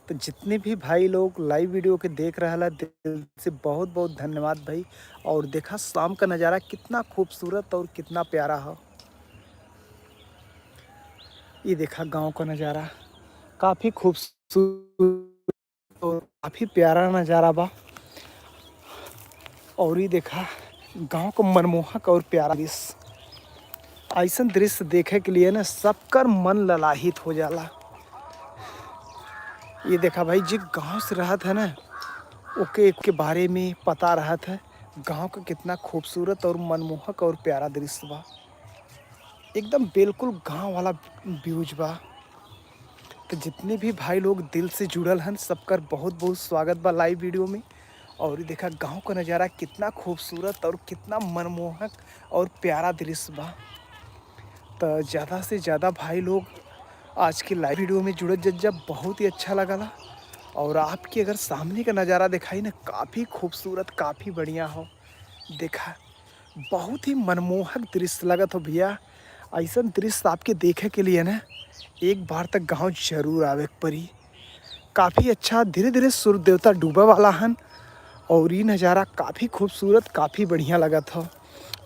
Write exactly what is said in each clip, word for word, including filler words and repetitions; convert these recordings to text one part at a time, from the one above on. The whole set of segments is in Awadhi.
तो जितने भी भाई लोग live video के देख रहल है, दिल से बहुत बहुत धन्यवाद भाई। और देखा शाम का नज़ारा कितना खूबसूरत और कितना प्यारा हो। ये देखा गांव का नज़ारा काफ़ी खूबसूरत और काफ़ी प्यारा नज़ारा बा। और ये देखा गांव का मनमोहक और प्यारा दृश्य। ऐसन दृश्य देखे के लिए ना सबकर मन ललाहित हो जाला। ये देखा भाई, जे गांव से रहत है ना, ओके के बारे में पता रहत है गांव का कितना खूबसूरत और मनमोहक और प्यारा दृश्य बा। एकदम बिल्कुल गांव वाला व्यूज बा। तो जितने भी भाई लोग दिल से जुड़ल हन, सबकर बहुत बहुत स्वागत बा live video में। और ये देखा गांव का नज़ारा कितना खूबसूरत और कितना मनमोहक और प्यारा दृश्य बा। तो ज़्यादा से ज़्यादा भाई लोग आज के live video में जुड़त जब जब बहुत ही अच्छा लगला। और आपके अगर सामने का नज़ारा दिखाई ना, काफ़ी खूबसूरत, काफ़ी बढ़िया हो। देखा बहुत ही मनमोहक दृश्य लगत हो भैया। ऐसन दृश्य आपके देखे के लिए ना एक बार तक गांव जरूर आवे के पड़ी। काफ़ी अच्छा, धीरे धीरे सूर्य देवता डूबे वाला हन और ई नज़ारा काफ़ी खूबसूरत, काफ़ी बढ़िया लगत हो।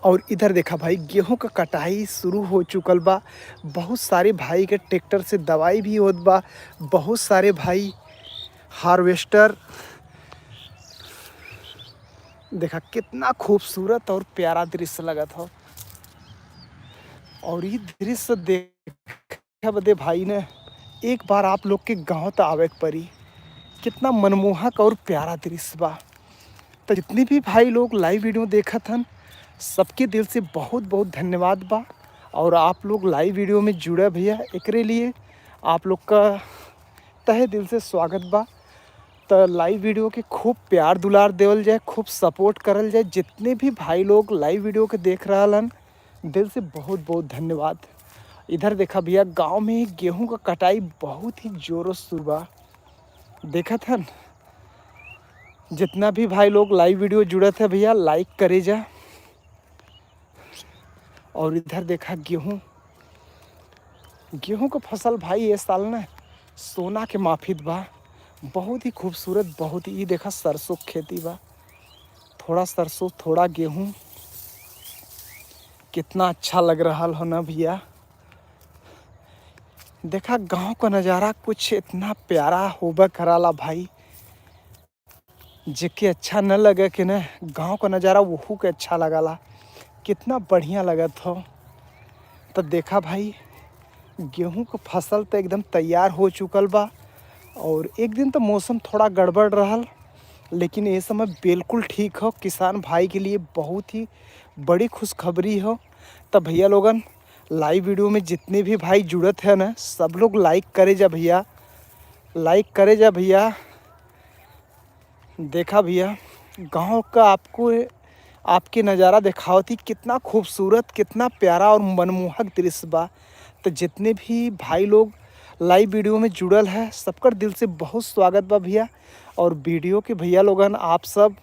और इधर देखा भाई, गेहूं का कटाई शुरू हो चुकल बा। बहुत सारे भाई के ट्रैक्टर से दवाई भी होत बा। बहुत सारे भाई हार्वेस्टर। देखा कितना खूबसूरत और प्यारा दृश्य लगत हो। और ये दृश्य देखे बदे भाई ने एक बार आप लोग के गांव त आवे के पड़ी। कितना मनमोहक और प्यारा दृश्य बा। तो जितने भी भाई लोग live video देखत हन, सबके दिल से बहुत बहुत धन्यवाद बा। और आप लोग live video में जुड़े भैया, एकरे लिए आप लोग का तहे दिल से स्वागत बा। तो live video के खूब प्यार दुलार देवल जाए, खूब support करल जाए। जितने भी भाई लोग live video के देख रहल हन, दिल से बहुत बहुत धन्यवाद। इधर देखा भैया, गांव में गेहूं का कटाई बहुत ही जोरों से शुरू बा। देखत हन, जितना भी भाई लोग live video जुड़त है भैया, like करे जा। और इधर देखा गेहूं, गेहूं का फसल भाई ये साल ना सोना के माफिक बा। बहुत ही खूबसूरत, बहुत ही। ई देखा सरसों के खेती बा, थोड़ा सरसों, थोड़ा गेहूं। कितना अच्छा लग रहल हो ना भैया। देखा गांव का नज़ारा कुछ इतना प्यारा होबे कराला भाई। जेके अच्छा न लगे के न, गांव का नज़ारा वहू के अच्छा लगाला। कितना बढ़िया लगत हो। तो देखा भाई, गेहूं का फसल तो एकदम तैयार हो चुकल बा। और एक दिन तो मौसम थोड़ा गड़बड़ रहल, लेकिन ये समय बिल्कुल ठीक हो। किसान भाई के लिए बहुत ही बड़ी खुशखबरी हो। तो भैया लोगन, live video में जितने भी भाई जुड़त है ना, सब लोग like करे जा भैया, like करे जा भैया। देखा भैया, गांव का आपको, आपके नज़ारा देखावत ही, कितना खूबसूरत, कितना प्यारा और मनमोहक दृश्य बा। तो जितने भी भाई लोग live video में जुड़ल है, सबकर दिल से बहुत स्वागत बा भैया। और video के भैया लोगन, आप सब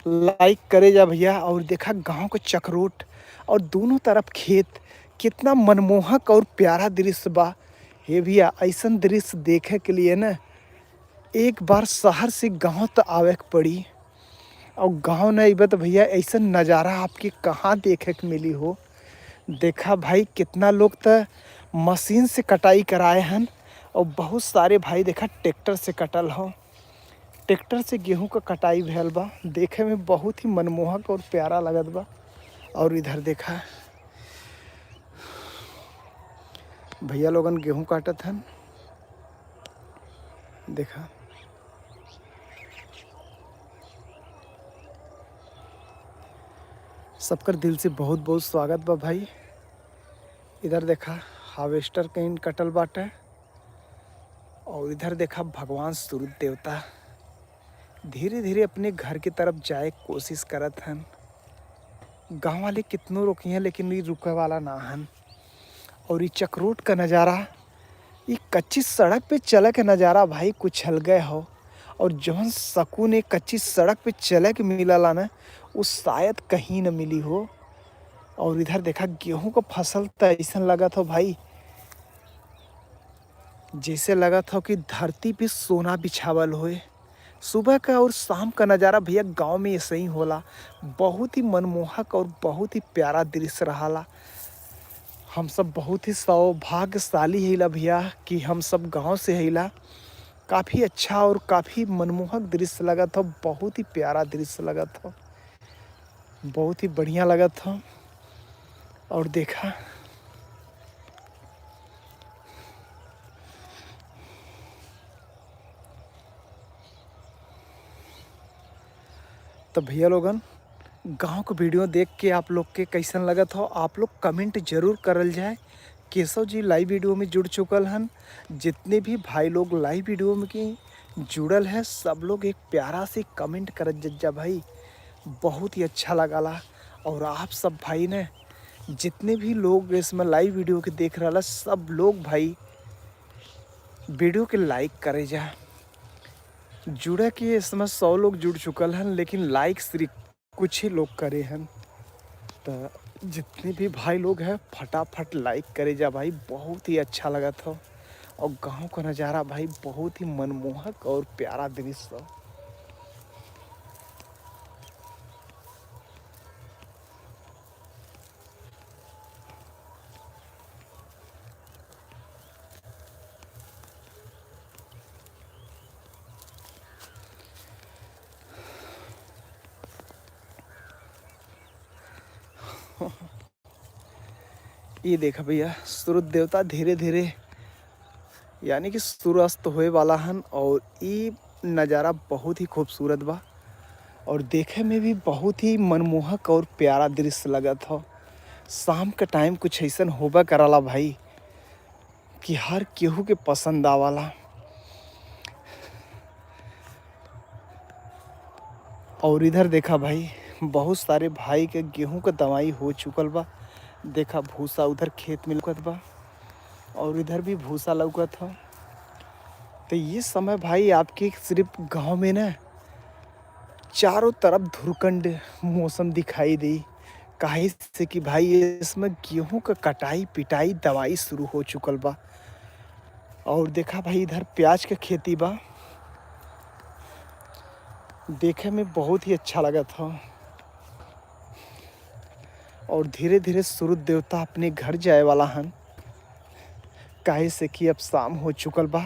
like करे जा भैया। और देखा गांव का चकरोट और दोनों तरफ खेत, कितना मनमोहक और प्यारा दृश्य बा। हे भैया, ऐसन दृश्य देखे के लिए ना एक बार शहर से गांव त आवे के पड़ी। और गांव न अइबे तो भैया, ऐसन नज़ारा आपके कहाँ देखे के मिली हो। देखा भाई, कितना लोग त मशीन से कटाई कराए हन और बहुत सारे भाई देखा ट्रैक्टर से कटल हो। ट्रैक्टर से गेहूं का कटाई भयल बा, देखे में बहुत ही मनमोहक और प्यारा लगत बा। और इधर देखा भैया लोगन गेहूं काटत हन। देखा, सबकर दिल से बहुत बहुत स्वागत बा भाई। इधर देखा, हार्वेस्टर कहीं कटल बाटे। और इधर देखा, भगवान सूरज देवता धीरे धीरे अपने घर की तरफ जाए के कोशिश करत हन। गाँव वाले कितनो रोकिहैं, लेकिन ई रुके वाला ना हन। और ई चकरोट का नज़ारा, ई कच्ची सड़क पे चले के नज़ारा भाई कुछ अलगे हो। और जौन सकून एक कच्ची सड़क पे चले के मिलला ना, वो शायद कहीं न मिली हो। और इधर देखा, गेहूं का फसल त ऐसन लगत हो भाई, जैसे लगत हो कि धरती पे सोना बिछावल होए। सुबह का और शाम का नज़ारा भैया गाँव में ऐसे ही होला। बहुत ही मनमोहक और बहुत ही प्यारा दृश्य रहाला। हम सब बहुत ही सौभाग्यशाली हईला भैया कि हम सब गाँव से हईला। काफ़ी अच्छा और काफ़ी मनमोहक दृश्य लगत हो, बहुत ही प्यारा दृश्य लगत हो, बहुत ही बढ़िया लगत हो। और देखा, तो भैया लोगन, गाँव के video देख के आप लोग के कैसन लगत हो, आप लोग comment जरूर करल जाए। केशव जी live video में जुड़ चुकल हन। जितने भी भाई लोग live video में की जुड़ल है, सब लोग एक प्यारा से comment करत जा भाई, बहुत ही अच्छा लगाला। और आप सब भाई ने, जितने भी लोग इसमें live video के देख रहा, सब लोग भाई video के like करे जा। जुड़े के इसमें सौ लोग जुड़ चुकल हन, लेकिन like सिर्फ कुछ ही लोग करे हन। तो जितने भी भाई लोग हैं, फटाफट like करे जा भाई, बहुत ही अच्छा लगत हो। और गाँव का नज़ारा भाई, बहुत ही मनमोहक और प्यारा दृश्य हो। ये देखा भैया, सूरज देवता धीरे धीरे, यानी कि सूर्यास्त होए वाला हन, और ई नज़ारा बहुत ही खूबसूरत बा और देखे में भी बहुत ही मनमोहक और प्यारा दृश्य लगत हो। शाम के time कुछ ऐसन होबे कराला भाई कि हर केहू के पसंद आवाला। और इधर देखा भाई, बहुत सारे भाई के गेहूं का दवाई हो चुकल बा। देखा, भूसा उधर खेत में लौकत बा और इधर भी भूसा लौकत हो। तो ये समय भाई आपके सिर्फ गांव में ना, चारों तरफ धुरकंड मौसम दिखाई दी, काहे से कि भाई इसमें गेहूं का कटाई पिटाई दवाई शुरू हो चुकल बा। और देखा भाई, इधर प्याज के खेती बा, देखे में बहुत ही अच्छा लगत हो। और धीरे धीरे सूरज देवता अपने घर जाए वाला हन, काहे से कि अब शाम हो चुकल बा।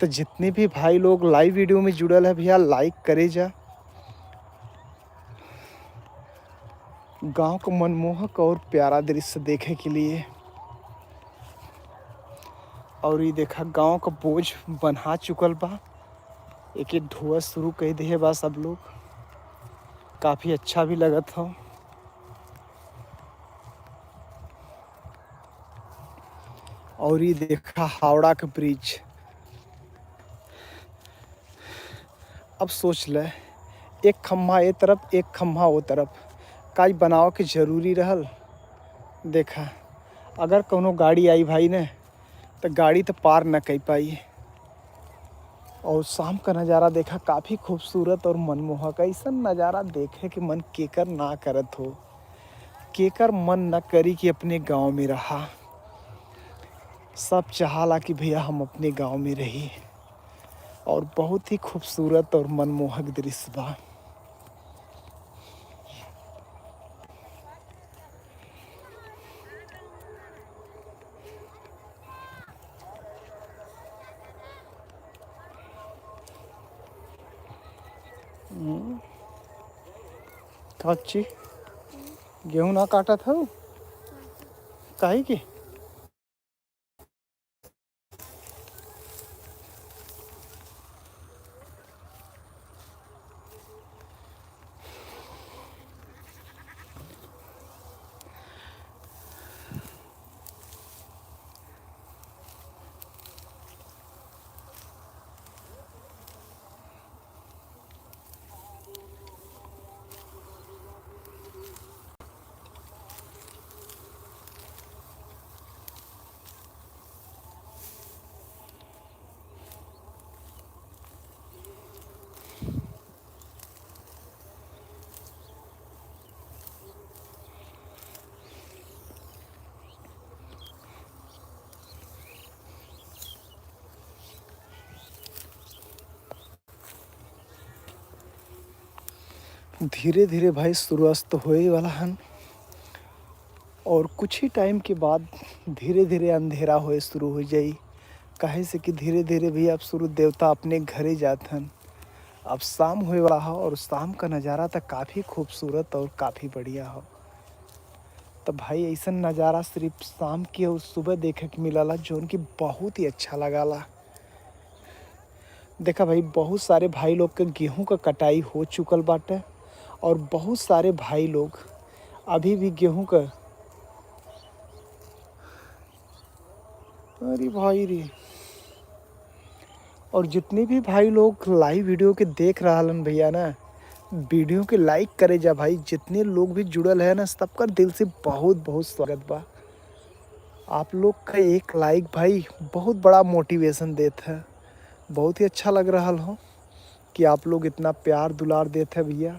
तो जितने भी भाई लोग live video में जुड़ल है भैया, like करे जा। गांव का मनमोहक और प्यारा दृश्य देखे के लिए। और ये देखा, गांव का बोझ बन्हा चुकल बा, एक एक ढोआ शुरू कर दे बा सब लोग। काफ़ी अच्छा भी लगत हो। और ये देखा, हावड़ा का bridge। अब सोच ले, एक खम्भा ए तरफ, एक खम्भा ओ तरफ, का ई बनावे के जरूरी रहल? देखा, अगर कौनो गाड़ी आई भाई ने, तो गाड़ी तो पार न कर पाई। और शाम का नज़ारा देखा, काफ़ी खूबसूरत और मनमोहक। ऐसन नज़ारा देखे के मन केकर ना करत हो, केकर मन न करी कि अपने गांव में रहा। सब चाहाला कि भैया हम अपने गांव में रही। और बहुत ही खूबसूरत और मनमोहक दृश्य बा। हम्म। काची? गेहूं ना काटत हऊ? काहे के? धीरे धीरे भाई सूर्यास्त होए वाला हन और कुछ ही टाइम के बाद धीरे धीरे अंधेरा होए शुरू हो जाई। काहे से कि धीरे धीरे भी अब सूर्य देवता अपने घरे जात हन। अब शाम होए वाला ह और शाम का नज़ारा त काफ़ी खूबसूरत और काफ़ी बढ़िया ह। त भाई, ऐसन नज़ारा सिर्फ शाम के और सुबह देखे के मिलला, जौन कि बहुत ही अच्छा लगाला। देखा भाई, बहुत सारे भाई लोग के गेहूं का कटाई हो चुकल बाटे और बहुत सारे भाई लोग अभी भी गेहूं का, अरे भाई रे, और जितने भी भाई लोग लाइव वीडियो के देख रहलन भैया ना, वीडियो के लाइक करे जा भाई। जितने लोग भी जुड़ल है ना, सबकर दिल से बहुत बहुत स्वागत बा। आप लोग का एक लाइक भाई बहुत बड़ा मोटिवेशन देत है। बहुत ही अच्छा लग रहल हो कि आप लोग इतना प्यार दुलार देत है भैया।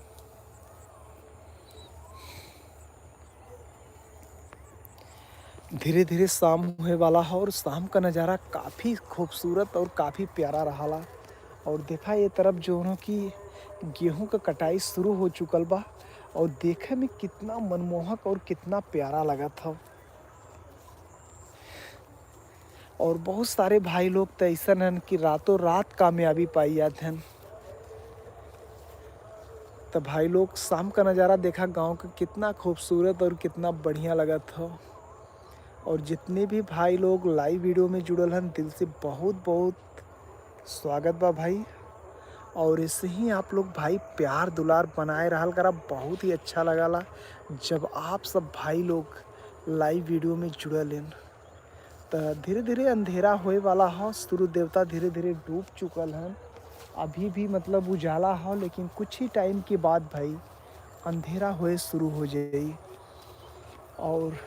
धीरे धीरे शाम होए वाला है और शाम का नज़ारा काफ़ी खूबसूरत और काफ़ी प्यारा रहाला। और देखा, ये तरफ जौन हो कि गेहूं का कटाई शुरू हो चुकल बा और देखे में कितना मनमोहक और कितना प्यारा लगत हो। और बहुत सारे भाई लोग त ऐसन हन कि रातों रात कामयाबी पाई जात हन। तो भाई लोग, शाम का नज़ारा देखा गांव का, कितना खूबसूरत और कितना बढ़िया लगत हो। और जितने भी भाई लोग लाइव वीडियो में जुड़ल हन, दिल से बहुत बहुत स्वागत बा भाई। और ऐसे ही आप लोग भाई प्यार दुलार बनाए रहल करा, बहुत ही अच्छा लगाला जब आप सब भाई लोग लाइव वीडियो में जुड़ल हन। त धीरे धीरे अंधेरा होए वाला ह, सूर्य देवता धीरे धीरे डूब चुकल हन। अभी भी मतलब उजाला ह, लेकिन कुछ ही टाइम के बाद भाई अंधेरा होए शुरू हो जाई। और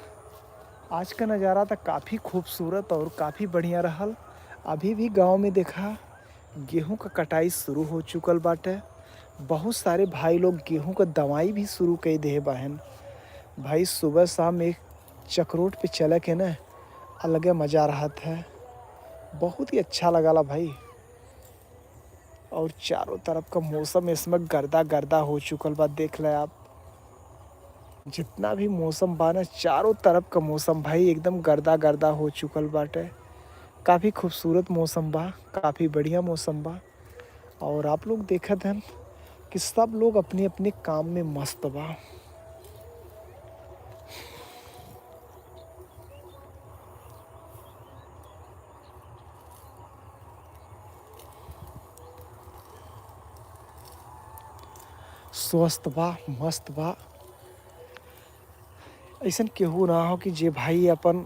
आज का नज़ारा त काफ़ी खूबसूरत और काफ़ी बढ़िया रहल। अभी भी गांव में देखा, गेहूं का कटाई शुरू हो चुकल बाटे। बहुत सारे भाई लोग गेहूं का दवाई भी शुरू कर दे बाहन। भाई, सुबह शाम एक चकरोट पे चले के ना, अलगे मज़ा रहत है। बहुत ही अच्छा लगाला भाई। और चारों तरफ का मौसम इसमें गर्दा गर्दा हो चुकल बा। देख ले आप, जितना भी मौसम बा ना, चारों तरफ का मौसम भाई एकदम गर्दा गर्दा हो चुकल बाटे। काफ़ी खूबसूरत मौसम बा, काफ़ी बढ़िया मौसम बा। और आप लोग देखत हन कि सब लोग अपने अपने काम में मस्त बा। स्वस्थ बा, मस्त बा। ऐसन केहू ना हो कि जे भाई अपन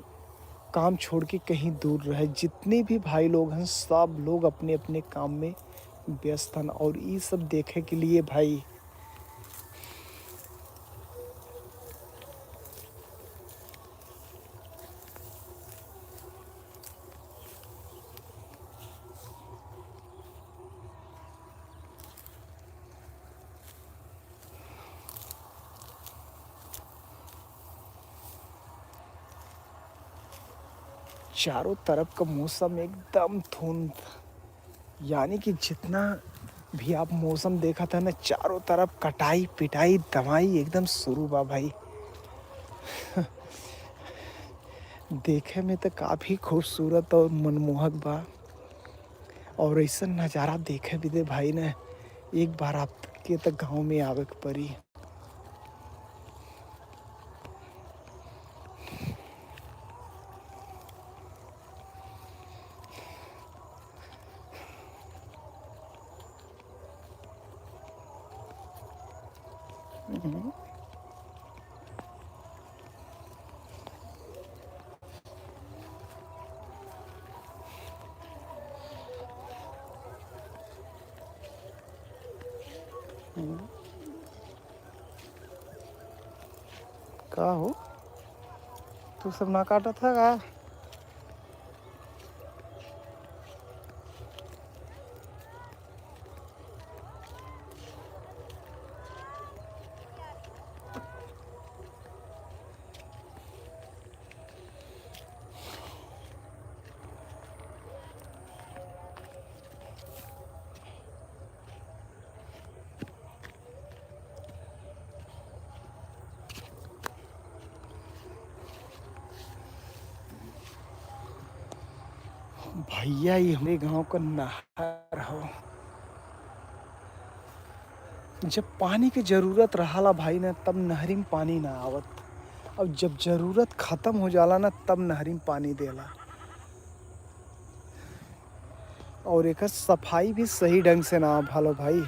काम छोड़ के कहीं दूर रहे। जितने भी भाई लोग हैं, सब लोग अपने अपने काम में व्यस्त हैं। और ई सब देखे के लिए भाई, चारों तरफ का मौसम एकदम धुंध, यानी कि जितना भी आप मौसम देखत है ना, चारों तरफ कटाई पिटाई दवाई एकदम शुरू बा भाई। देखे में तो काफ़ी खूबसूरत और मनमोहक बा। और ऐसन नज़ारा देखे भी दे भाई ने, एक बार आपके तो गाँव में आवे के पड़ी। का हो, तू सब ना काटत है का? भैया, ये हमरे गाँव का नहर हो। जब पानी के जरूरत रहाला भाई ना, तब नहरी में पानी ना आवत, और जब जरूरत खत्म हो जाला ना, तब नहरी में पानी देला। और एकर सफाई भी सही ढंग से ना भलो भाई।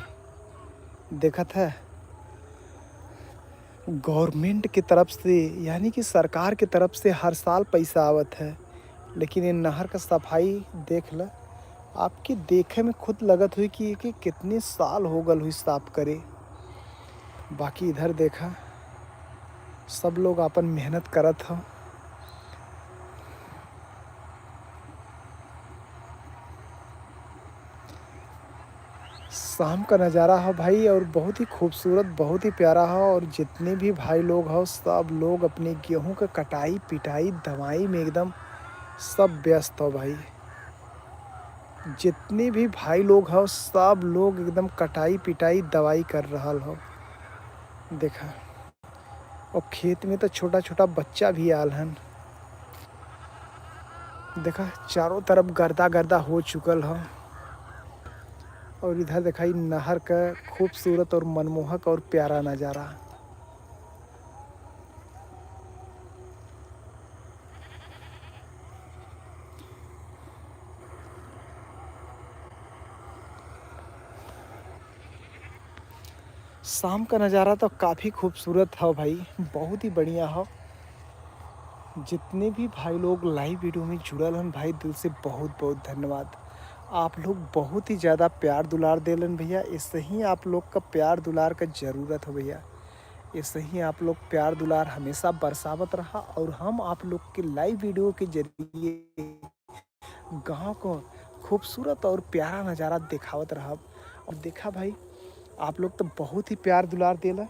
देखत है, गवर्नमेंट की तरफ से, यानी कि सरकार की तरफ से हर साल पैसा आवत है, लेकिन ये नहर का सफाई देख ल, आपके देखे में खुद लगत हुई कि, कि कितने साल हो गल हुई साफ करे। बाकी इधर देखा, सब लोग अपन मेहनत करत ह। शाम का नज़ारा है भाई, और बहुत ही खूबसूरत, बहुत ही प्यारा है। और जितने भी भाई लोग हो, सब लोग अपने गेहूं का कटाई, पिटाई, दवाई में एकदम सब व्यस्त हो भाई। जितने भी भाई लोग हो, सब लोग एकदम कटाई, पिटाई, दवाई कर रहल हो। देखा, और खेत में तो छोटा छोटा बच्चा भी आल हन। देखा, चारों तरफ गर्दा गर्दा हो चुकल ह। और इधर देखा, ई नहर का खूबसूरत और मनमोहक और प्यारा नज़ारा। शाम का नज़ारा तो काफ़ी खूबसूरत ह भाई, बहुत ही बढ़िया ह। जितने भी भाई लोग लाइव वीडियो में जुड़ल हन भाई, दिल से बहुत बहुत धन्यवाद। आप लोग बहुत ही ज़्यादा प्यार दुलार देलन भैया, ऐसे ही आप लोग का प्यार दुलार का ज़रूरत हो भैया। ऐसे ही आप लोग प्यार दुलार हमेशा बरसावत रहा और हम आप लोग के लाइव वीडियो के जरिए गाँव को खूबसूरत और प्यारा नज़ारा दिखावत रहब। और देखा भाई, आप लोग तो बहुत ही प्यार दुलार देला,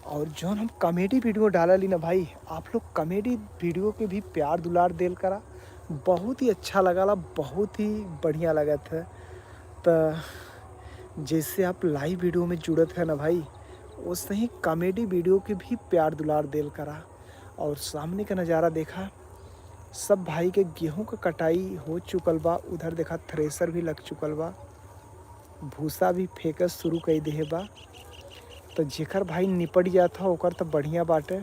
और जौन हम कॉमेडी वीडियो डालली ना भाई, आप लोग कॉमेडी वीडियो के भी प्यार दुलार देल करा, बहुत ही अच्छा लगाला, बहुत ही बढ़िया लगत है। तो जैसे आप लाइव वीडियो में जुड़त है ना भाई, वैसे ही कॉमेडी वीडियो के भी प्यार दुलार देल करा। और सामने का नज़ारा देखा, सब भाई के गेहूं का कटाई हो चुकल बा। उधर देखा, थ्रेसर भी लग चुकल बा, भूसा भी फेंके शुरू कर दिहे बा। तो जेकर भाई निपट जात ह, ओकर तो बढ़िया बाटे।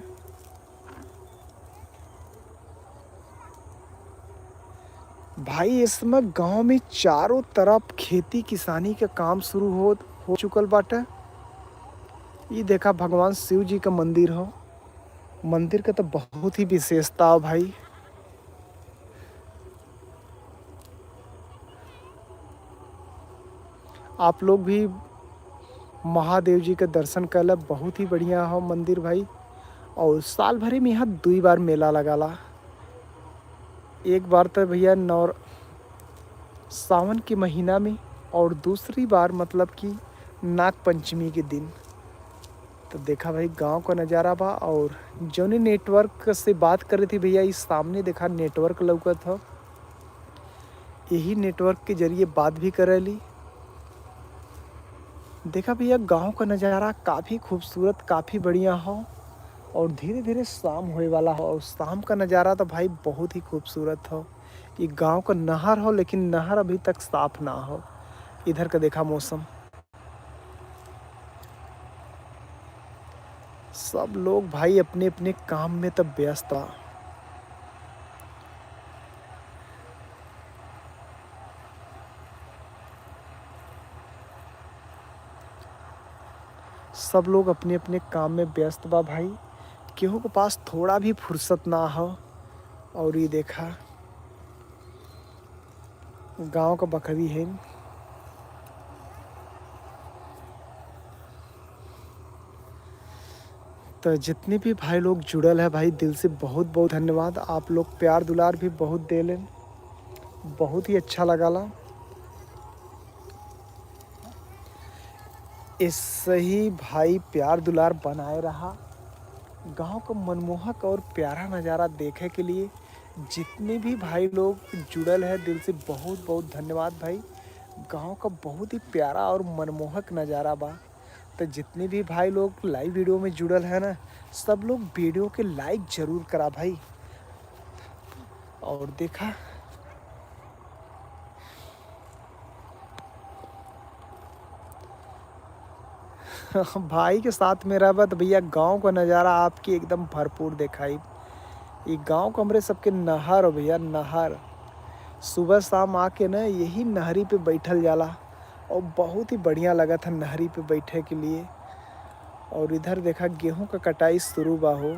भाई, इस समय गांव में चारों तरफ खेती किसानी के काम शुरू हो, हो चुकल बाटे। ई देखा, भगवान शिव जी का मंदिर हो। मंदिर का तो बहुत ही विशेषता हो भाई। आप लोग भी महादेव जी के दर्शन कैला, बहुत ही बढ़िया हो मंदिर भाई। और साल भरे में यहाँ दुई बार मेला लगाला। एक बार तो भैया नौ, सावन के महीना में, और दूसरी बार मतलब कि नाग पंचमी के दिन। तो देखा भाई, गांव का नज़ारा बा। और जौने नेटवर्क से बात करे थी भैया, ई सामने देखा, नेटवर्क लौकत ह, यही नेटवर्क के जरिए बात भी करेली। देखा भैया, गांव का नज़ारा काफ़ी खूबसूरत, काफ़ी बढ़िया हो, और धीरे धीरे शाम होए वाला हो। और शाम का नज़ारा तो भाई बहुत ही खूबसूरत हो। ये गांव का नहर हो, लेकिन नहर अभी तक साफ ना हो। इधर का देखा मौसम, सब लोग भाई अपने अपने काम में तो व्यस्त बा। सब लोग अपने अपने काम में व्यस्त बा भाई, केहू के पास थोड़ा भी फुर्सत ना हो। और ये देखा, गांव का बकरी है। तो जितने भी भाई लोग जुड़ल है भाई, दिल से बहुत बहुत धन्यवाद। आप लोग प्यार दुलार भी बहुत देलें, बहुत ही अच्छा लगाला। ऐसे ही भाई प्यार दुलार बनाए रहा। गांव का मनमोहक और प्यारा नज़ारा देखे के लिए जितने भी भाई लोग जुड़ल है, दिल से बहुत बहुत धन्यवाद भाई। गांव का बहुत ही प्यारा और मनमोहक नज़ारा बा। तो जितने भी भाई लोग लाइव वीडियो में जुड़ल है ना, सब लोग वीडियो के लाइक जरूर करा भाई। और देखा, भाई के साथ में रहबा त भइया, गाँव का नजारा आपके एकदम भरपूर देखाई। ई गाँव का हमरे सबके नहर हो भइया, नहर। सुबह शाम आके न यही नहरी पे बैठल जाला और बहुत ही बढ़िया लगत है नहरी पे बैठे के लिए। और इधर देखा, गेहूं का कटाई शुरू बा हो।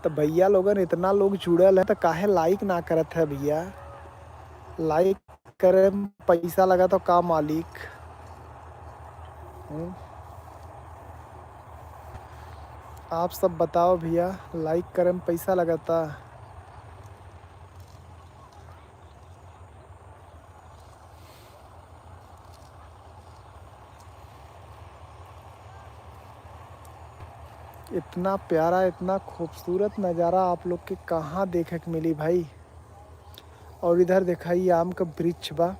तो भइया लोगन, इतना लोग जुड़ल है तो काहे like ना करत है भइया? Like करे में पैसा लगा तो का मालिक? हम्म? आप सब बताओ भइया, like करे में पैसा लगता? इतना प्यारा, इतना खूबसूरत नज़ारा आप लोग के कहाँ देखे के मिली भाई। और इधर देखा, ये आम का वृक्ष बा,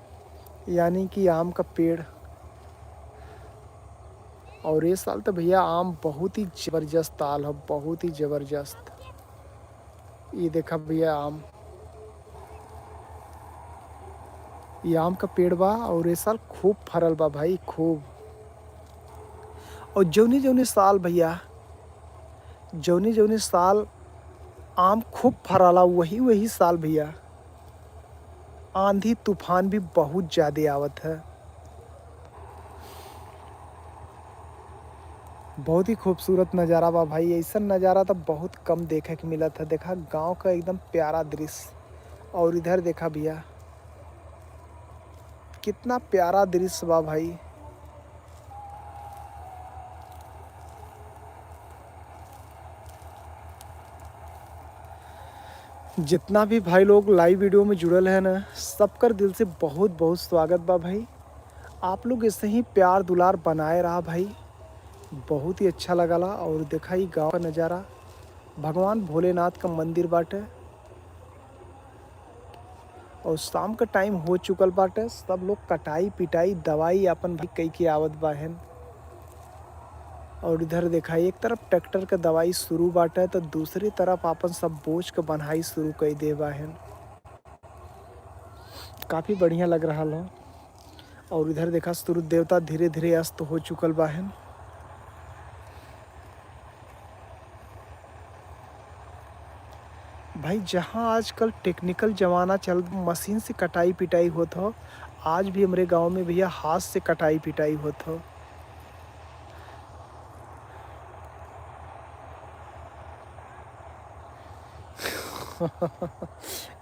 यानी कि आम का पेड़। और ये साल तो भइया आम बहुत ही जबरदस्त आल हो, बहुत ही जबरदस्त। ये देखा भइया आम, ये आम का पेड़ बा और ये साल खूब फरल बा भाई, खूब। और जौनी जौनी साल भइया, जौनी जौनी साल आम खूब फराला, वही वही साल भइया आंधी तूफान भी बहुत ज्यादा आवत है। बहुत ही खूबसूरत नज़ारा बा भाई। ऐसन नज़ारा तो बहुत कम देखे के मिलत है। देखा, गांव का एकदम प्यारा दृश्य। और इधर देखा भइया, कितना प्यारा दृश्य बा भाई। जितना भी भाई लोग live video में जुड़ल है ना, सबकर दिल से बहुत बहुत स्वागत बा भाई। आप लोग ऐसे ही प्यार दुलार बनाए रहा भाई, बहुत ही अच्छा लगला। और देखा, ई गाँव का नज़ारा, भगवान भोलेनाथ का मंदिर बाटे। और शाम का time हो चुकल बाटे, सब लोग कटाई पिटाई दवाई आपन भाई कई के आवत बाहेन। और इधर देखा, एक तरफ ट्रैक्टर के दवाई शुरू बाटे तो दूसरी तरफ आपन सब बोझ के बन्हाई शुरू कई दे बाहेन। काफ़ी बढ़िया लग रहल हो। और इधर देखा, सूरज देवता धीरे धीरे अस्त हो चुकल बाहेन। भाई, जहाँ आजकल technical जमाना चल, मशीन से कटाई पिटाई होत हो, आज भी हमरे गाँव में भइया हाथ से कटाई पिटाई होत हो।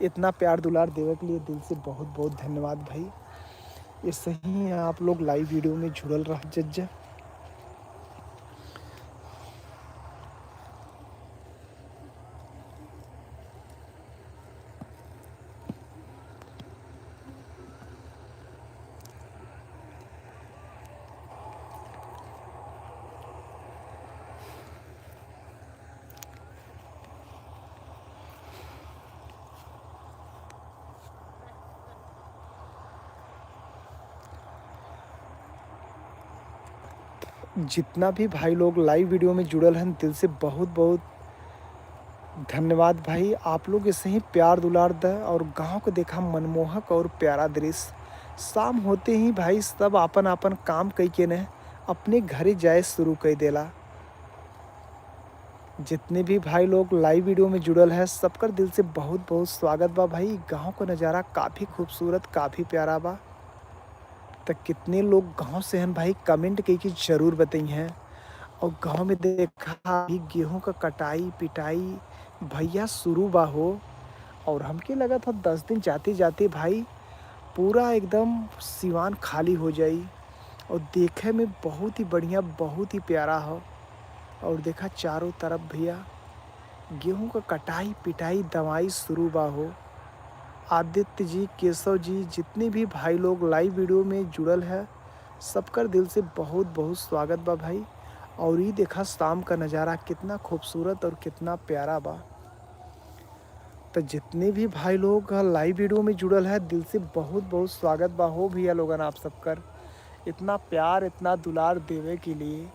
इतना प्यार दुलार देवे के लिए दिल से बहुत बहुत धन्यवाद भाई। ऐसे ही आप लोग live video में जुड़ल रह जज्जा। जितना भी भाई लोग live video में जुड़ल हैं, दिल से बहुत बहुत धन्यवाद भाई। आप लोग ऐसे ही प्यार दुलार द और गाँव को देखा मनमोहक और प्यारा दृश्य। शाम होते ही भाई सब आपन आपन काम कई के ने अपने घरे जाए शुरू कर देला। जितने भी भाई लोग live video में जुड़ल है, सबकर दिल से बहुत बहुत स्वागत बा भाई। गाँव का नज़ारा काफ़ी खूबसूरत, काफ़ी प्यारा बा। त कितने लोग गाँव से हैं भाई, comment कई के जरूर बताई हैं। और गाँव में देखा, अभी गेहूं का कटाई पिटाई भइया शुरू बा हो। और हमके लगा था दस दिन जाते जाते भाई पूरा एकदम सिवान खाली हो जाई। और देखे में बहुत ही बढ़िया, बहुत ही प्यारा हो। और देखा, चारों तरफ भइया गेहूं का कटाई पिटाई दवाई शुरू बा हो। आदित्य जी, केशव जी, जितने भी भाई लोग live video में जुड़ल है, सबकर दिल से बहुत बहुत स्वागत बा भाई। और ई देखा, शाम का नज़ारा कितना खूबसूरत और कितना प्यारा बा। तो जितने भी भाई लोग live video में जुड़ल है, दिल से बहुत बहुत स्वागत बा हो भइया लोगन आप सबकर, इतना प्यार, इतना दुलार देवे के लिए।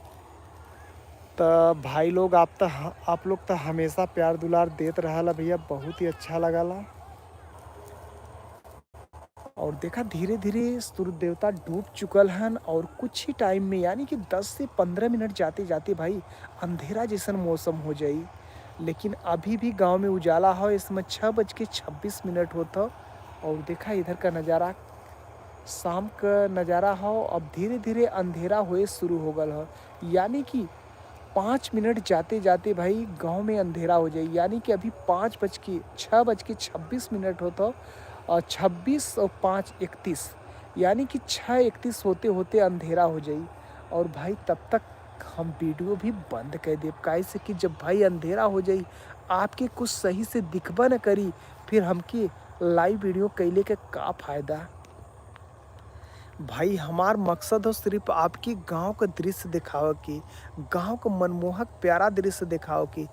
तो भाई लोग, आप तो ह-, आप लोग तो हमेशा प्यार दुलार देत रहला भइया, बहुत ही अच्छा लगला। और देखा, धीरे धीरे सूरज देवता डूब चुकल हन और कुछ ही टाइम में, यानी कि दस से पन्द्रह मिनट जाते जाते भाई, अंधेरा जैसन मौसम हो जाई। लेकिन अभी भी गाँव में उजाला हो, इसमें छः बज के छब्बीस मिनट होत हो। और देखा, इधर का नज़ारा, शाम का नज़ारा हो। अब धीरे धीरे अंधेरा होए शुरू हो गल हो, यानी कि पाँच मिनट जाते जाते भाई, गाँव में अंधेरा हो जाई। यानी कि अभी पाँच बज के, छः बज के छब्बीस मिनट होत हो, और छब्बीस और पाँच इकतीस, यानी कि छः इकतीस होते होते अंधेरा हो जाई। और भाई, तब तक हम वीडियो भी बंद कर देब, काहे से कि जब भाई अंधेरा हो जाई, आपके कुछ सही से दिखबा न करी, फिर हमके लाइव वीडियो कैले के का फ़ायदा? भाई, हमार मकसद हो सिर्फ आपके गाँव का दृश्य दिखावे के, गाँव का मनमोहक प्यारा दृश्य दिखावे के।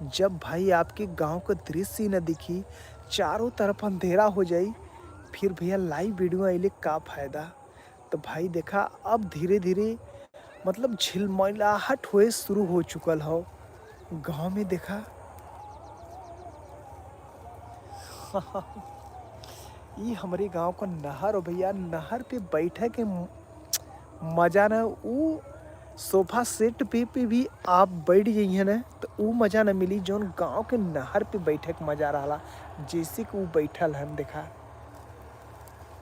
जब भाई, आपके गाँव का दृश्य ही न दिखी, चारों तरफ अंधेरा हो जाई, फिर भैया, लाइव वीडियो अइले का फ़ायदा? तो भाई, देखा, अब धीरे धीरे, मतलब, झिलमिलाहट होए शुरू हो चुकल हो गाँव में। देखा, ई हमरे गाँव का नहर हो भैया। नहर पे बैठे के म-, मजा न, ऊ सोफा सेट पे, पे भी आप बैठ जइहे न, तो ऊ मजा न मिली, जौन गाँव के नहर पे बैठे के मजा रहला। जैसे कि ऊ बैठल हन, देखा,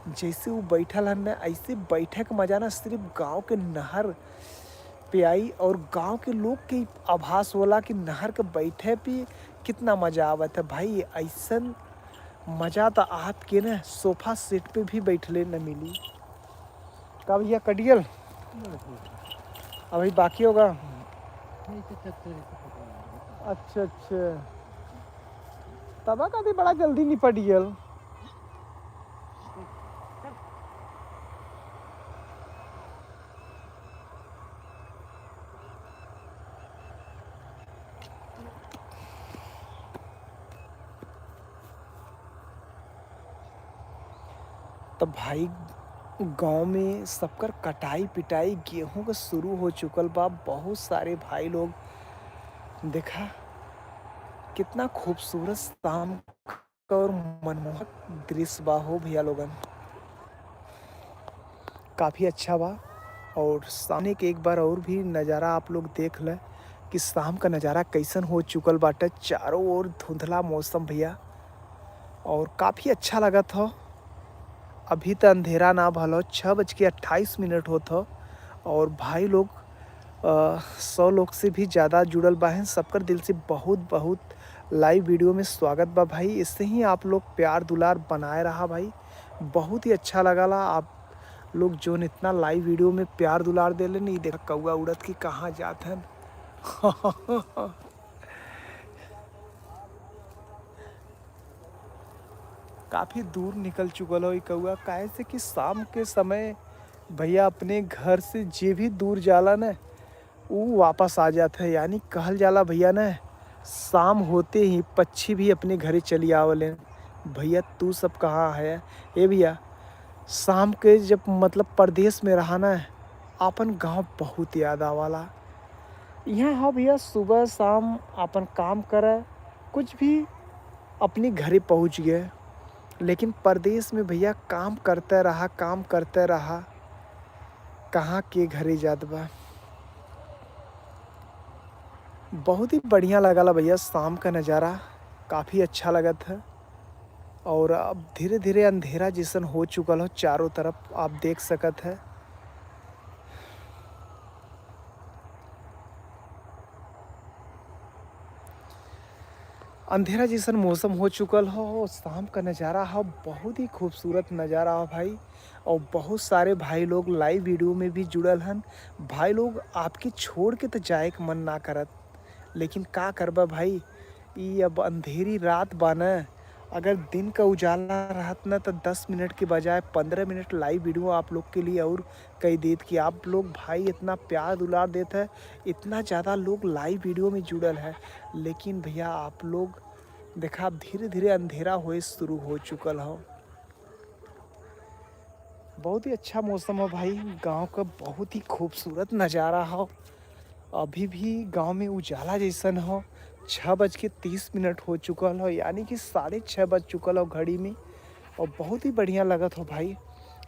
जैसे ऊ बैठल हन न, ऐसे बैठे के मजा न सिर्फ गाँव के नहर पे आई और गाँव के लोग के आभास होला कि नहर के बैठे पे कितना मजा आवत है। भाई, ऐसन मजा तो आपके न सोफा सेट पे भी बैठले न मिली। का भैया, कटियल? अभी बाकी होगा। अच्छा, अच्छा। तबा का भी बड़ा जल्दी निपट गयल। तो भाई, गाँव में सबकर कटाई पिटाई गेहूँ का शुरू हो चुकल बा। बहुत सारे भाई लोग, देखा, कितना खूबसूरत शाम का और मनमोहक दृश्य बा हो भैया लोगन। काफ़ी अच्छा बा। और सामने के एक बार और भी नज़ारा आप लोग देख ले कि शाम का नज़ारा कैसन हो चुकल बाटे। चारों ओर धुंधला मौसम भैया, और काफ़ी अच्छा लगत हो। अभी त अंधेरा ना भलो, छः बज के अट्ठाईस मिनट होत हो। और भाई लोग, अ, सौ लोग से भी ज़्यादा जुड़ल बाहें, सबकर दिल से बहुत बहुत लाइव वीडियो में स्वागत बा भाई। ऐसे ही आप लोग प्यार दुलार बनाए रहा भाई। बहुत ही अच्छा लगाला आप लोग जोन इतना लाइव वीडियो में प्यार दुलार देले। नहीं देखा कौआ उड़त कि कहाँ जात हन। काफ़ी दूर निकल चुकल हो ई कौआ, काहे से कि शाम के समय भैया अपने घर से जे भी दूर जाला न, ऊ वापस आ जात है। यानी कहल जाला भैया न, शाम होते ही पक्षी भी अपने घरे चली आवलें। भैया, तू सब कहाँ है? ए भैया, शाम के जब, मतलब, परदेस में रहा न, आपन गाँव बहुत याद आवाला। यहाँ हो भैया, सुबह शाम आपन काम करे, कुछ भी अपनी घरे पहुँच गए, लेकिन परदेस में भैया काम करते रहा, काम करते रहा, कहाँ के घरे जात बा। बहुत ही बढ़िया लगला भैया, शाम का नज़ारा काफ़ी अच्छा लगत है। और अब धीरे धीरे अंधेरा जैसन हो चुकल हो, चारों तरफ आप देख सकत है। अंधेरा जैसन मौसम हो चुकल हो, शाम का नज़ारा हो, बहुत ही खूबसूरत नज़ारा हो भाई। और बहुत सारे भाई लोग लाइव वीडियो में भी जुड़ल हन। भाई लोग, आपके छोड़ के तो जाए के मन ना करत, लेकिन का करबा भाई, ई अब अंधेरी रात बा न। अगर दिन का उजाला रहत न, तो दस मिनट के बजाय पन्द्रह मिनट लाइव वीडियो आप लोग के लिए और कह देत कि आप लोग भाई इतना प्यार दुलार देत है, इतना ज़्यादा लोग लाइव वीडियो में जुड़ल है। लेकिन भैया, आप लोग देखा, अब धीरे धीरे अंधेरा होए शुरू हो चुकल हो। बहुत ही अच्छा मौसम हो भाई, गाँव का बहुत ही खूबसूरत नज़ारा हो। अभी भी गाँव में उजाला जैसन हो। छः बज के तीस मिनट हो चुकल हो, यानी कि साढ़े छः बज चुकल हो घड़ी में। और बहुत ही बढ़िया लगत हो भाई।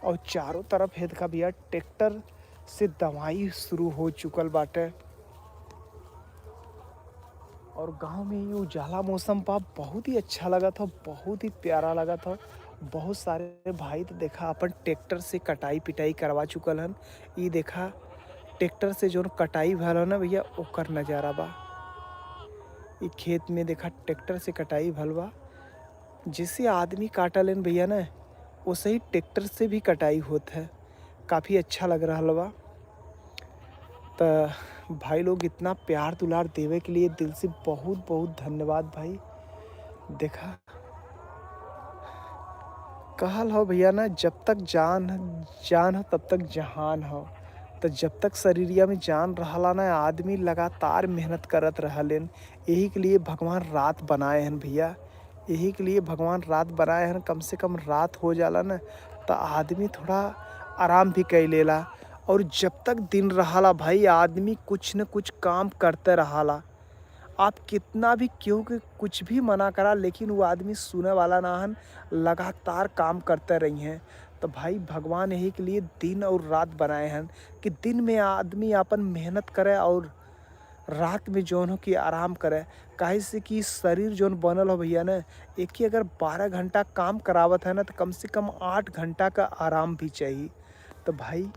और चारों तरफ है देखा भैया, ट्रैक्टर से दवाई शुरू हो चुकल बाटे। और गांव में ये उजाला मौसम बा, बहुत ही अच्छा लगत हो, बहुत ही प्यारा लगत हो। बहुत सारे भाई तो देखा अपन ट्रैक्टर से कटाई पिटाई करवा चुकल हन। ई देखा ट्रैक्टर से जोन कटाई भल हो ना भैया, ओकर नज़ारा बा। ई खेत में देखा ट्रैक्टर से कटाई भल बा। जैसे आदमी काटलेन भैया ना, वैसे ही ट्रैक्टर से भी कटाई होत है। काफ़ी अच्छा लग रहल बा। त भाई लोग, इतना प्यार दुलार देवे के लिए दिल से बहुत बहुत धन्यवाद भाई। देखा, कहल हो भैया ना, जब तक जान, जान हो तब तक जहान हो। तो जब तक शरीरिया में जान रहला ना, आदमी लगातार मेहनत करत रहलेन। यही के लिए भगवान रात बनाए हन भैया, यही के लिए भगवान रात बनाए हन। कम से कम रात हो जाला ना, तो आदमी थोड़ा आराम भी कर लेला। और जब तक दिन रहला भाई, आदमी कुछ न कुछ काम करते रहला। आप कितना भी केहू के कुछ भी मना करा, लेकिन वो आदमी सुने वाला ना हन, लगातार काम करते रही हैं। तो भाई, भगवान यही के लिए दिन और रात बनाए हन कि दिन में आदमी अपन मेहनत करे और रात में जौन हो कि आराम करे। काहे से कि शरीर जौन बनल हो भैया ना, एक ही अगर बारह घंटा काम करावत है ना, तो कम से कम आठ घंटा का आराम भी चाहिए। तो भाई,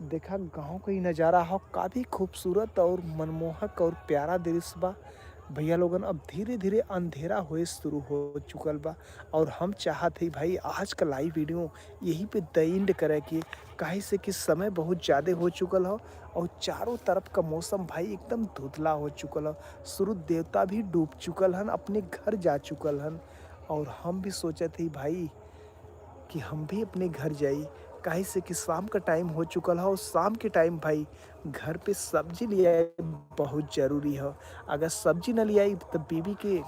देखा, गाँव का ही नज़ारा हो, काफ़ी खूबसूरत और मनमोहक और प्यारा दृश्य बा। भैया लोगन, अब धीरे धीरे अंधेरा होए शुरू हो चुकल बा। और हम चाहत ही भाई, आज का लाइव वीडियो यही पे द एंड करे के, काहे से कि समय बहुत ज़्यादा हो चुकल हो। और चारों तरफ का मौसम भाई एकदम धुंधला हो चुकल हो। सूरज देवता भी डूब चुकल हन, अपने घर जा चुकल हन। और हम भी सोचत ही भाई कि हम भी अपने घर जाई, काहे से कि शाम का टाइम हो चुकल हो। शाम के टाइम भाई, घर पे सब्जी ले आए बहुत ज़रूरी हो। अगर सब्जी न ले आई, तो बीवी के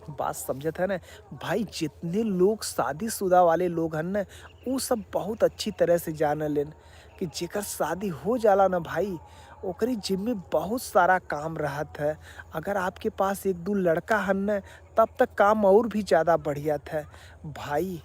बात समझत है ना भाई। जितने लोग शादीशुदा वाले लोग हन ना, उ सब बहुत अच्छी तरह से जान लेन कि जेकर शादी हो जाला ना भाई, ओकरी जिम्मे बहुत सारा काम रहत है। अगर आपके पास एक दो लड़का हन ना, तब तक काम और भी ज़्यादा बढ़िया था भाई।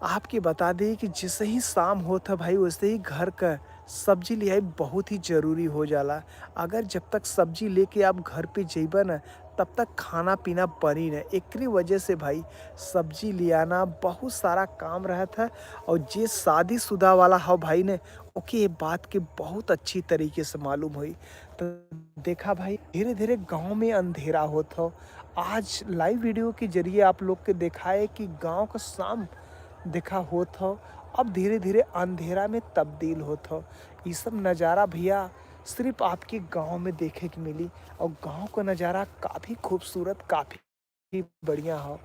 आपके बता दें कि जैसे ही शाम होत है भाई, वैसे ही घर का सब्जी ले आई बहुत ही ज़रूरी हो जाला। अगर जब तक सब्जी लेके आप घर पे जइबा ना, तब तक खाना पीना बनी ना। एकरी वजह से भाई, सब्जी ले आना बहुत सारा काम रहत है। और जे शादीशुदा वाला हो भाई ने, ओके ये बात के बहुत अच्छी तरीके से मालूम होई। तो देखा भाई, धीरे धीरे गांव में अंधेरा होत हो। आज लाइव वीडियो के जरिए आप लोग के देखाए कि गांव का शाम देखा होत हो, अब धीरे धीरे अंधेरा में तब्दील होत हो। ये सब नज़ारा भैया सिर्फ आपके गांव में देखे के मिली। और गांव का नज़ारा काफ़ी खूबसूरत, काफ़ी ही बढ़िया हो।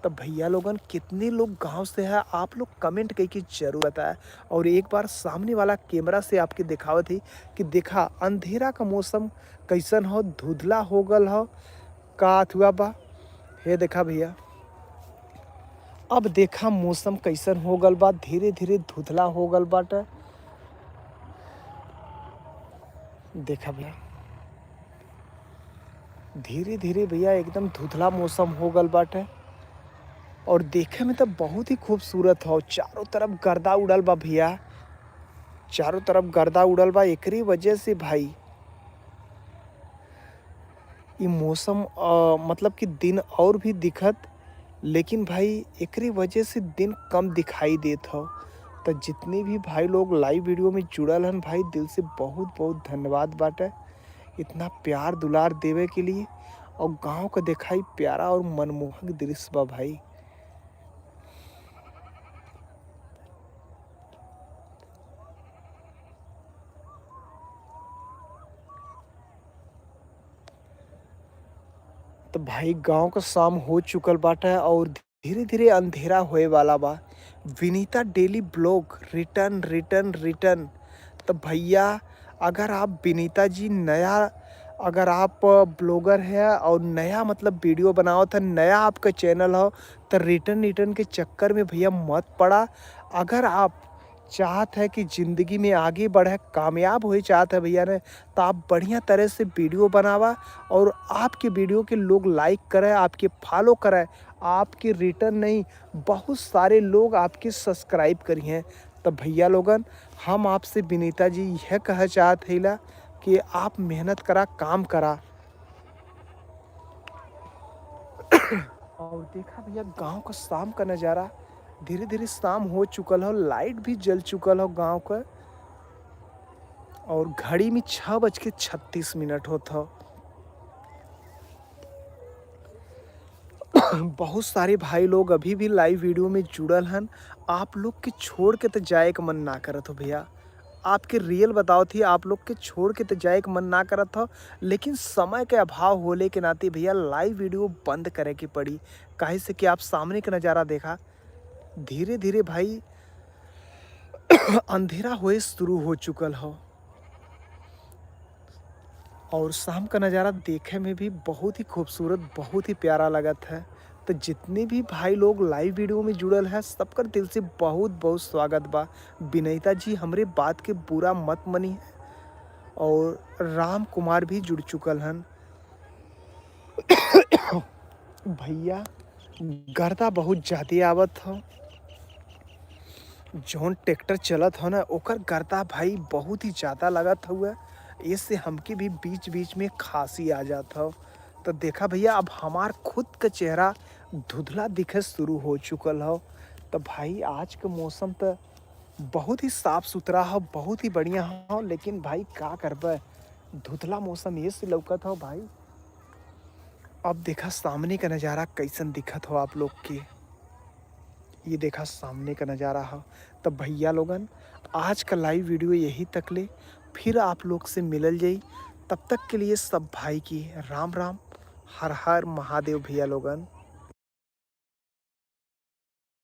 तो भैया लोगन, कितने लोग गांव से है, आप लोग कमेंट करके जरूर बताएं। और एक बार सामने वाला कैमरा से आपके दिखावत ही कि देखा, अंधेरा का मौसम कैसन हो, धुंधला हो गल हो, का अथुआ बा। हे देखा भैया, अब देखा मौसम कैसन हो गल बा, धीरे धीरे धुंधला हो गल बाटे। देखा भैया, धीरे धीरे भैया एकदम धुंधला मौसम हो गल बाटे। और देखे में तो बहुत ही खूबसूरत हो, चारों तरफ गर्दा उड़ल बा भैया, चारों तरफ गर्दा उड़ल बा। एकरी वजह से भाई, ई मौसम, अ, मतलब कि दिन और भी दिखत, लेकिन भाई, एकरी वजह से दिन कम दिखाई देत हो। तो जितने भी भाई लोग लाइव वीडियो में जुड़ल हन भाई, दिल से बहुत बहुत धन्यवाद बाटे इतना प्यार दुलार देवे के लिए। और गांव का देखाई प्यारा और मनमोहक दृश्य बा भाई। तो भाई, गांव का शाम हो चुकल बाटे और धीरे धीरे अंधेरा होए वाला बा। विनीता डेली ब्लॉग रिटर्न, रिटर्न, रिटर्न। तो भैया, अगर आप विनीता जी नया, अगर आप ब्लॉगर है और नया मतलब वीडियो बनावत है, नया आपका चैनल हो, तो रिटर्न रिटर्न के चक्कर में भैया मत पड़ा। अगर आप चाहत है कि ज़िंदगी में आगे बढ़े, कामयाब होए चाहत है भैया ने, तो आप बढ़िया तरह से वीडियो बनावा और आपके वीडियो के लोग लाइक करे, आपके फॉलो करे, आपके return नहीं, बहुत सारे लोग आपके subscribe करी हैं। तो भैया लोगन, हम आपसे विनीता जी यह कह चाहत हैला कि आप मेहनत करा, काम करा। और देखा भैया, गांव का शाम का नज़ारा, धीरे धीरे शाम हो चुकल हो, light भी जल चुकल हो गांव का। और घड़ी में छः बज के छत्तीस मिनट होत हो। बहुत सारे भाई लोग अभी भी live video में जुड़ल हन। आप लोग के छोड़ के तो जाए के मन ना करत हो भैया, आपके real बताओ थी, आप लोग के छोड़ के तो जाए के मन ना करत हो, लेकिन समय के अभाव होले के नाते भैया live video बंद करे के पड़ी। काहे से कि आप सामने के नज़ारा देखा, धीरे धीरे भाई अंधेरा होए शुरू हो चुकल हो। और शाम का नज़ारा देखे में भी बहुत ही खूबसूरत, बहुत ही प्यारा लगत है। तो जितने भी भाई लोग live video में जुड़ल है, सबकर दिल से बहुत बहुत स्वागत बा। विनयता जी हमरे बात के बुरा मत मनी है। और राम कुमार भी जुड़ चुकल हन। भैया, गर्दा बहुत ज्यादा आवत हो। जौन ट्रैक्टर चलत हो ना, ओकर गर्दा भाई बहुत ही ज्यादा लगत हुए, इससे हमके भी बीच बीच में खांसी आ जात हो। तो देखा भैया, अब हमार खुद का चेहरा धुंधला दिखे शुरू हो चुकल हो। तो भाई, आज के मौसम तो बहुत ही साफ सुथरा हो, बहुत ही बढ़िया हो, लेकिन भाई, का करबे, धुंधला मौसम ये से लौकत हो भाई। अब देखा सामने का नज़ारा कैसन दिखत हो आप लोग के। ये देखा सामने का नज़ारा हो। तब भैया लोगन, आज का live video यही तक ले, फिर आप लोग से मिलल जाई। तब तक के लिए सब भाई की राम राम, हर हर महादेव भैया लोगन।